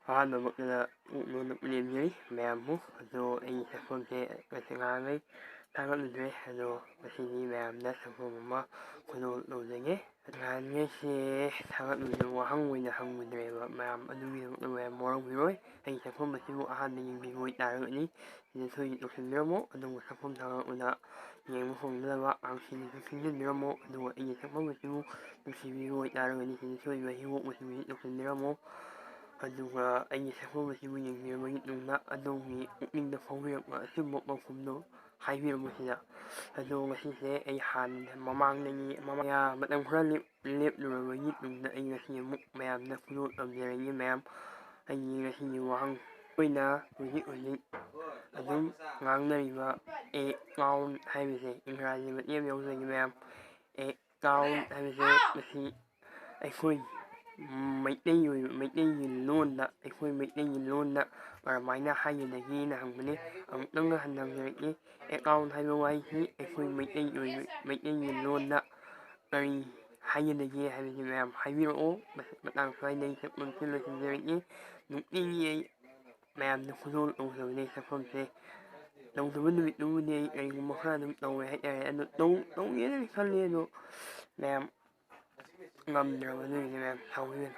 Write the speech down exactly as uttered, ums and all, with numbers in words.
ꯑꯍꯥꯟꯕꯃꯛꯇꯗ ꯄꯨꯛꯅꯤꯡ ꯅꯣꯟꯅ ꯂꯦꯝꯖꯔꯤ ꯃꯌꯥꯝꯕꯨ꯫ ꯑꯗꯣ ꯑꯩꯒꯤ ꯁꯛꯐꯝꯁꯦ ꯉꯁꯤ ꯉꯔꯥꯡꯈꯩ ꯊꯥꯒꯠꯂꯨꯗ꯭ꯔꯦ꯫ ꯑꯗꯣ ꯉꯁꯤꯗꯤ ꯃꯌꯥꯝꯗ ꯁꯛꯐꯝ ꯑꯃ ꯈꯨꯗꯣꯜ ꯇꯧꯖꯒꯦ꯫ ꯅꯍꯥꯟꯈꯩꯁꯦ ꯊꯥꯒꯠꯂꯨꯗ꯭ꯔꯦ, ꯋꯥꯍꯪ ꯑꯣꯏꯅ ꯍꯪꯉꯨꯗ꯭ꯔꯦꯕ ꯃꯌꯥꯝ, ꯑꯗꯨꯒꯤꯗꯃꯛꯇ ꯃꯌꯥꯝ ꯋꯥꯔꯧꯕꯤꯔꯣꯏ꯫ ꯑꯩꯒꯤ ꯁꯛꯐꯝ ꯑꯁꯤꯕꯨ ꯑꯍꯥꯟꯕ ꯌꯦꯡꯕꯤꯕ ꯑꯣꯏꯇꯥꯔꯒꯗꯤ ꯁꯤꯗ ꯁꯣꯏꯗꯅ ꯇꯧꯁꯤꯟꯕꯤꯔꯝꯃꯣ꯫ ꯑꯗꯨꯒ ꯁꯛꯐꯝ ꯊꯥꯒꯠꯂꯛꯄꯗ ꯌꯦꯡꯕ ꯍꯧꯅꯅꯕ ꯑꯉꯥꯡꯁꯤꯡꯅꯁꯨ ꯈꯪꯖꯤꯟꯕꯤꯔꯝꯃꯣ꯫ ꯑꯗꯨꯒ ꯑꯩꯒꯤ ꯁꯛꯐꯝ ꯑꯁꯤꯕꯨ ꯅꯨꯡꯁꯤꯕꯤꯕ ꯑꯣꯏꯇꯥꯔꯒꯗꯤ ꯁꯤꯗ ꯁꯣꯏꯗꯅ ꯍꯤꯒꯣꯛ ꯃꯆꯨꯒꯤ ꯇꯧꯁꯤꯟꯕꯤꯔꯝꯃꯣ꯫ ꯑꯗꯨꯒ ꯑꯩꯒꯤ ꯁꯛꯐꯝ ꯑꯁꯤꯕꯨ ꯌꯦꯡꯕꯤꯔꯕꯒꯤ ꯇꯨꯡꯗ ꯑꯗꯣꯝꯒꯤ ꯄꯨꯛꯅꯤꯡꯗ ꯐꯥꯎꯕꯤꯔꯛꯄ ꯑꯆꯨꯝꯕ ꯄꯥꯎꯈꯨꯝꯗꯨ ꯍꯥꯏꯕꯤꯔꯝꯃꯨ ꯁꯤꯗ꯫ ꯑꯗꯣ ꯉꯁꯤꯁꯦ ꯑꯩ ꯍꯥꯟꯅ ꯃꯃꯥꯡꯗꯒꯤ, ꯃꯃꯥꯡ, ꯃꯇꯝ ꯈꯔ ꯂꯦꯞ-, ꯂꯦꯞꯂꯨꯔꯕꯒꯤ ꯇꯨꯡꯗ ꯑꯩ ꯉꯁꯤ ꯑꯃꯨꯛ ꯃꯌꯥꯝꯗ ꯈꯨꯗꯣꯜ ꯇꯝꯖꯔꯛꯏ ꯃꯌꯥꯝ꯫ ꯑꯩꯒꯤ ꯉꯁꯤꯒꯤ ꯋꯥꯍꯪ ꯑꯣꯏꯅ ꯍꯧꯖꯤꯛ ꯍꯧꯖꯤꯛ ꯑꯗꯨꯝ ꯉꯥꯡꯅꯔꯤꯕ ꯑꯦꯀꯥꯎꯟ ꯍꯥꯏꯕꯁꯦ ꯏꯪꯒ꯭ꯔꯥꯖꯤ ꯃꯇꯦꯛ ꯑꯃ ꯌꯥꯎꯖꯒꯦ ꯃꯌꯥꯝ꯫ ꯑꯦꯀꯥꯎꯟ ꯍꯥꯏꯕꯁꯦ ꯃꯁꯤ ꯑꯩꯈꯣꯏ ꯃꯩꯇꯩ ꯑꯣꯏꯕ, ꯃꯩꯇꯩꯒꯤ ꯂꯣꯟꯗ, ꯑꯩꯈꯣꯏ ꯃꯩꯇꯩꯒꯤ ꯂꯣꯟꯗ ꯀꯔꯝꯍꯥꯏꯅ ꯍꯥꯏꯒꯗꯒꯦꯅ ꯍꯪꯕꯅꯤ꯫ ꯑꯃꯨꯛꯇꯪꯒ ꯍꯟꯅ ꯍꯪꯖꯔꯛꯀꯦ, ꯑꯦꯀꯥꯎꯟ ꯍꯥꯏꯕ ꯋꯥꯍꯩꯁꯤ ꯑꯩꯈꯣꯏ ꯃꯩꯇꯩꯒꯤ ꯑꯣꯏꯕ, ꯃꯩꯇꯩꯒꯤ ꯂꯣꯟꯗ ꯀꯔꯤ ꯍꯥꯏꯒꯗꯒꯦ ꯍꯥꯏꯕꯁꯤ ꯃꯌꯥꯝ ꯍꯥꯏꯕꯤꯔꯛꯑꯣ꯫ ꯃꯇꯥꯡ ꯁ꯭ꯋꯥꯏꯗ ꯑꯩ ꯁꯛꯐꯝꯁꯤ ꯂꯣꯏꯁꯤꯟꯖꯔꯛꯏ꯫ ꯅꯨꯡꯇꯤꯒꯤ ꯑꯩ ꯃꯌꯥꯝꯗ ꯈꯨꯗꯣꯜ ꯇꯧꯖꯕꯅꯦ ꯁꯛꯐꯝꯁꯦ꯫ ꯇꯧꯗꯕ ꯅꯨꯃꯤꯠꯇꯨꯕꯨꯗꯤ ꯑꯩ ꯀꯔꯤꯒꯨꯝꯕ ꯈꯔ ꯑꯗꯨꯝ ꯇꯧꯋꯦ ꯍꯥꯏꯇꯥꯔꯦ꯫ ꯑꯗꯣ ꯇꯧ-, ꯇꯧꯒꯦꯅꯗꯤ ꯈꯜꯂꯤ, ꯑꯗꯣ ꯃꯌꯥꯝ ꯉꯝꯗ꯭ꯔꯕ ꯑꯗꯨꯒꯤꯅꯦ ꯃꯌꯥꯝ, ꯁꯥꯎꯕꯤꯒꯅꯨ꯫